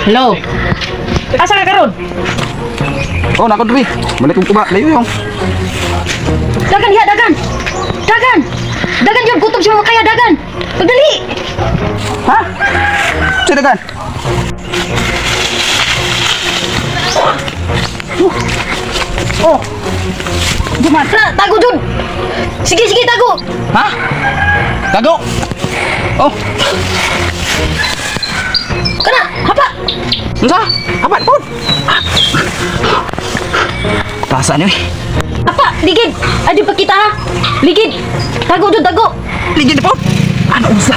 Hello. Asa ka karon? Oh, nako diri. Balik kong tuba. Layo yung. Dagan diha, dagan. Dagan. Dagan jud, gutom si mama kaya, dagan. Pagdali. Ha? Sidagan. Oh. Duman. Na, tago jud. Sige, sige, tago. Ha? Tago. Oh, Kana, hapa. unsa? Apat po. Pasa niyo eh. Hapa, ligid. Adyo pa kita ha. Ligid. Tago jud, tago. Ligid po. Ano unsa?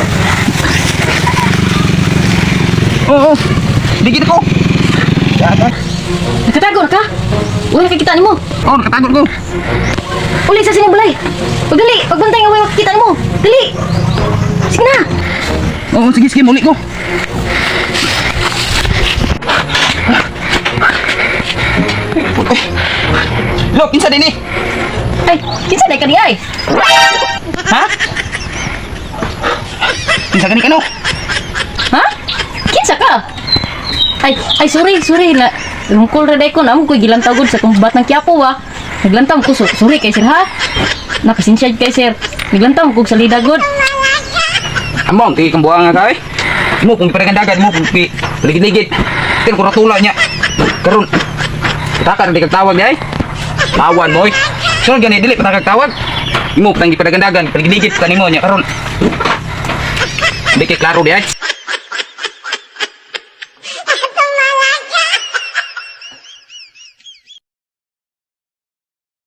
Oo. Oh, ligid ko. Dagan. Nakatago na ka? Wala nakikita nimo. Oh, nakatago ko. Uli sa sining balay. Pagdali, pagbantay nga wala makikita nimo. Dali. Sige na. Oo, sige, sige, muli ko. Eh, Lo, kinsa din eh? Ay, kinsa day ka ni ay? Ha? Kinsa gani kano? Ha? Kinsa ka? Ay, ay sorry, sorry na. Lungkol ra day ko na mo ko'y gilantaw gud sa kong batang Quiapo wa. Naglantaw ko so, sorry kay sir ha. Napasensya kay sir. Naglantaw ko og salida gud. Ambong, tingin kang buwang nga ka eh. Mo kung dagan mo kung pi ligid-ligid. Tin ko ratula niya. Karon. Pataka na di kag tawag niya eh. Tawan mo eh. Sunod gani dili patakag tawag. Imo patang gipadagandagan, paligid-ligid pa nimo niya karon. Di kay klaro di ay.